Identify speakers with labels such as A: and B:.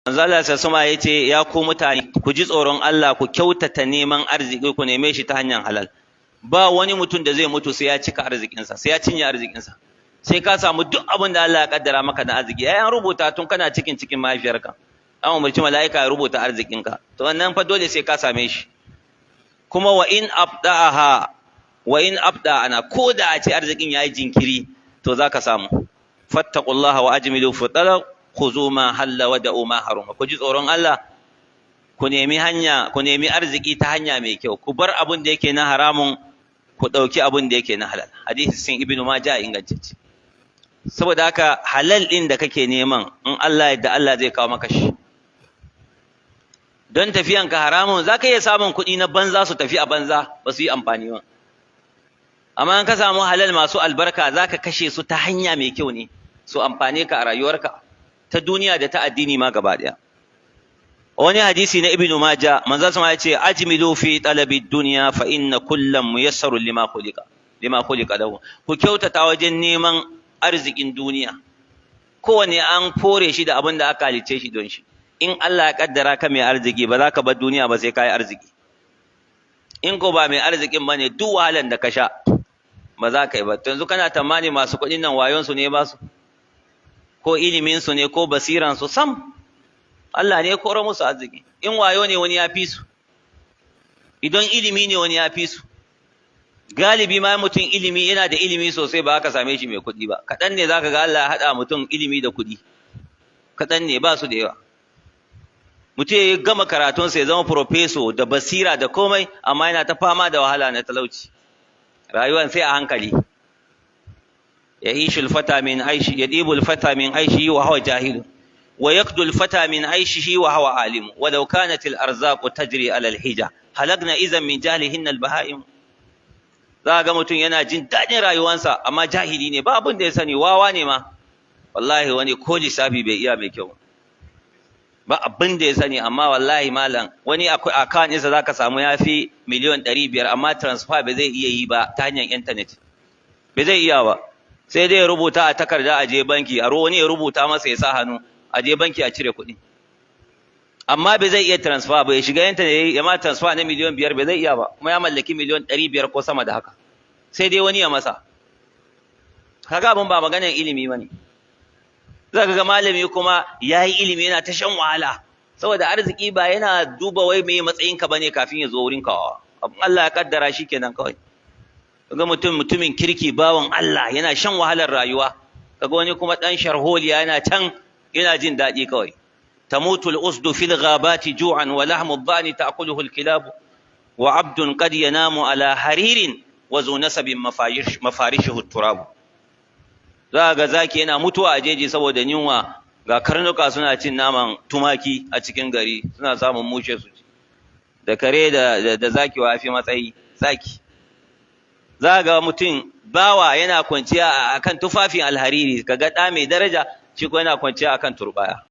A: Manzo Allah sai ya ce, ya ku mutane, ku ji tsoron Allah, ku kyautata neman arziki, ku neme shi ta hanyar halal. Ba wani mutum da zai mutu sai ya cika arzikinsa, sai ya cinye arzikinsa. Sai ka samu duk abin da Allah ya kaddara maka na arziki. Ai an rubuta tun kana cikin cikin mahaifiyarka, an umarci mala'ika ya rubuta arzikinka. To wannan fa dole sai ka same shi. Kuma wa in abda'aha wa in abda ana, ko da a ce arzikin yayi jinkiri, to zaka samu. Fattaqullaha wa ajmilu fi talab, khuzu ma halla wa da'u ma haruma. Ku ji tsoron Allah, ku nemi hanya, ku nemi arziki ta hanya mai kyau, ku bar abin da yake na haramun, ku ɗauki abin da yake na halal. Hadisi sun Ibnu Majah, ingantacce. Saboda haka halal ɗin da kake neman, in Allah yadda, Allah zai kawo maka shi. Don tafiyanka haramun, za ka iya samun kuɗi na banza su tafi a banza, ba su yi amfani ba. Amma in ka samu halal masu albarka, za ka kashe su ta hanya mai kyau ne, su amfane ka a rayuwarka ta duniya da ta addini ma gaba ɗaya. Wani hadisi na Ibnu Maja, manzo sama ya ce, ajmilu fi talabi dunya, fa inna kullam muyassarun lima khuliqa lahu. Ku kyautata wajen neman arzikin duniya, kowane an kore shi da abin da aka halicce shi don shi. In Allah ya kaddara ka mai arziki, ba za ka bar duniya ba sai ka yi arziki. In ko ba mai arzikin ba ne, duk wahalan da ka sha ba za ka yi ba. Yanzu kana tamani masu kuɗin nan wayon su ne ba su, ko ilimin su ne, ko basiran su? Sam, Allah ne ya koro musu arziki. In wayo ne, wani ya fi su. Idan ilimi ne, wani ya fi su. Galibi ma mutum ilimi, yana da ilimi sosai, ba ka same shi mai kuɗi ba. Kaɗan ne zaka ga Allah ya haɗa mutum ilimi da kuɗi, kaɗan ne, ba su da yawa. Mutum ya gama karatunsa, ya zama professor da basira da komai, amma yana ta fama da wahala na talauci, rayuwan sai a hankali. يعيش الفتى من عيش، يطيب الفتى من عيشه وهو جاهل، ويكدو الفتى من عيشه وهو عالم، ولو كانت الأرزاق تجري على الحجة هلكن إذا من جهلهن البهائم. Za ga mutum yana jin daɗin rayuwansa, amma jahili ne, ba abin da ya sani, wawa ne ma. Wallahi wani ko lissafi bai iya mai kyau ba, abin da ya sani. Amma wallahi malam, wani akwai account ɗinsa, za ka samu ya fi miliyan 500, amma transfer bai zai iya yi ba ta hanyar internet, bai zai iya ba. Sai dai ya rubuta a takarda a je banki, a wani ya rubuta masa, ya sa hannu, a je banki a cire kuɗi. Amma bai zai iya transfer ba, ya shiga internet ya ma transfer na miliyan 5, bai zai iya ba. Kuma ya mallaki miliyan 500 ko sama da haka, sai dai wani ya masa. Kaga abin ba maganar ilimi ba ne. Za ka ga malami kuma ya yi ilimi, yana ta shan wahala, saboda arziki ba yana duba wai me matsayinka bane kafin ya zo wurin ka. Abin Allah ya kaddara shi kenan kawai. Kaga mutum, mutumin kirki, bawan Allah, yana shan wahalar rayuwa. Kaga wani kuma dan sharholiya yana can yana jin daɗi kawai. تموت الأسد في الغابات جوعا ولحم الضأن تأكله الكلاب، وعبد قد ينام على حرير وذو نسب مفارشه التراب. Za ga zaki yana mutuwa a jeji saboda yunwa, ga karnuka suna cin naman tumaki a cikin gari, suna samun mushe su ci. Da kare da zaki, wa fi matsayi? Zaki. Za ga mutum bawa yana kwanciya akan tufafin alhariri, kaga ɗa mai daraja shi ko yana kwanciya akan turbaya.